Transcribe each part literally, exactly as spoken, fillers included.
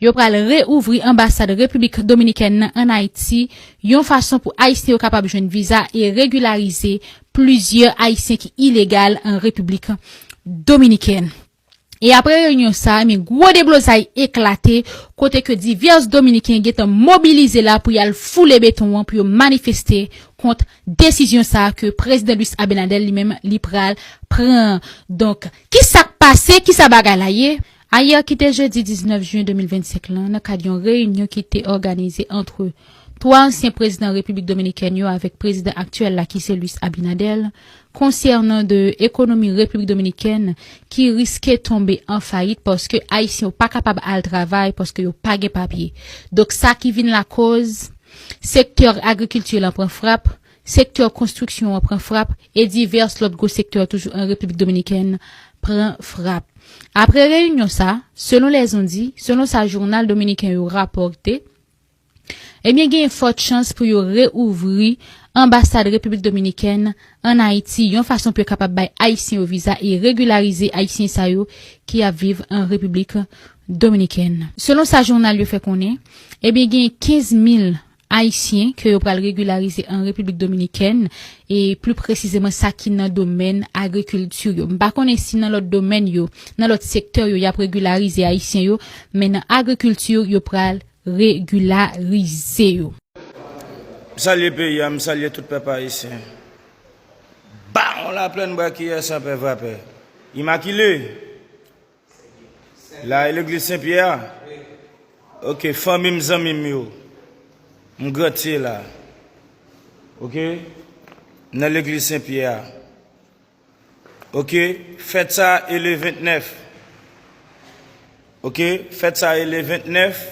Yo pral reouvri anbasad Repiblik Dominikèn nan ann Ayiti, yon fason pou Ayisyen yo kapab jwenn viza e regilarize plizyè Ayisyen ki ilegal an Repiblik Dominikèn. E apre reyinyon sa a, men gwo deblozay eklate, kote ke divès Dominiken gentan mobilize la pou y al foule beton an, pou yo manifeste kont desizyon sa a ke Prezidan Luis Abinader li menm li pral pran. Donk, ki sa k pase, ki sa bagay la ye? Ayè ki te jedi diznèf jen de mil vennsenk lan, nan kad yon reyinyon ki te òganize ant twa ansyen prezidan Repiblik Dominikèn yo avèk prezidan aktyèl la ki se Luis Abinader, konsènan de ekonomi Repiblik Dominikèn ki riske tonbe an fayit paske Ayisyen yo pa kapab al travay paske yo pa gen papye. Donk sa ki vin lakoz sektè agrikilti lan pran frap, sektè konstriksyon an pran frap, e divès lòt gwo sektè toujou an Repiblik Dominikèn pran frap. Apre reyinyon sa, selon lèzondi, selon sa jounal dominiken yo rapòte, ebyen, gen fòt chans pou yo reouvri anbasad Repiblik Dominikèn an Ayiti, yon fason pou yo kapab bay Ayisyen yo viza e regilarize Ayisyen sa yo ki ap viv an Repiblik Dominikèn. Selon sa jounal yo fè konnen, ebyen, gen kenz mil Ayisyen ke yo pral regilarize an Repiblik Dominikèn, e pli presizeman sa ki nan domèn agrikilti yo. M pa konnen si nan lòt domèn yo, nan lòt sektè yo, y ap regilarize Ayisyen yo, men nan agrikilti yo, yo pral regilarize yo. M salye peyi a, m salye tout pèp ayisyen. Bawon Laplèn, Bwa Kiyè, San Pè, Vrapè, Imakile. La e legliz Sen Pyè a? Ok, fanmi m, zanmi m yo. M grantye la. Ok? Nan legliz Sen Pyè a. Ok? Fèt sa e le vennèf. Ok? Fèt sa e le vennèf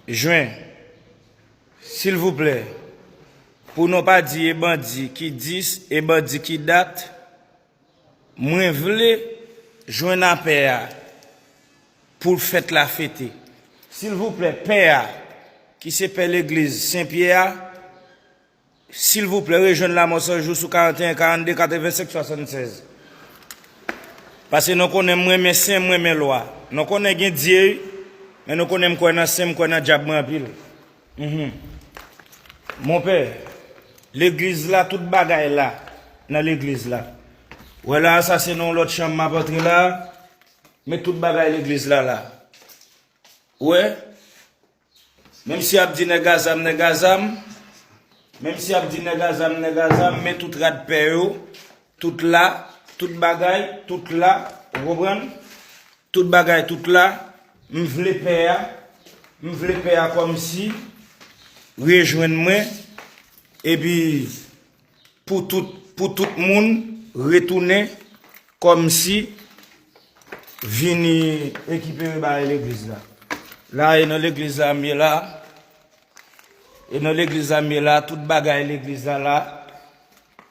jen. Silvouplè, pou nou pa di e bandi ki dis, e bandi ki dat, mwen vle jwenn a pè a pou fèt la fete. Silvouplè, pè a, ki se pè legliz Sen Pyè a, silvouplè, rejwenn Lanmò San Jou sou karanteyen, karannde, katrevensenk, swasannsèz. Paske nou konnen m renmen sen, m renmen lwa. Nou konnen gen Dye, men nou konnen m kwè nan sen, m kwè nan dyab mwen anpil. Mhm. Monpè, legliz la, tout bagay la, nan legliz la. Wè la, sa se nan yon lòt chanm m ap antre la, men tout bagay legliz la la. Ou wè? Menm si y ap di nèg a zam, nèg a zam, menm si y ap di nèg a zam, nèg a zam, men tout rad pè yo, tout la, tout bagay, tout la, ou konprann? Tout bagay, tout la, m vle pè a, m vle pè a kòmsi rejwenn mwen, epi pou tout, pou tout moun retounen kòmsi vini ekipere bagay legliz la. La e nan legliz la m ye la. E nan legliz la m ye la, tout bagay legliz la la.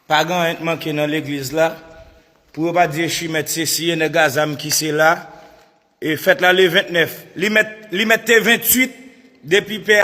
Pa gen anyen k manke nan legliz la. Pou yo pa di e chimèt se si, e nèg a zam ki se la. E fèt la le vennèf. Li mèt, li mèt te venntuit depi pè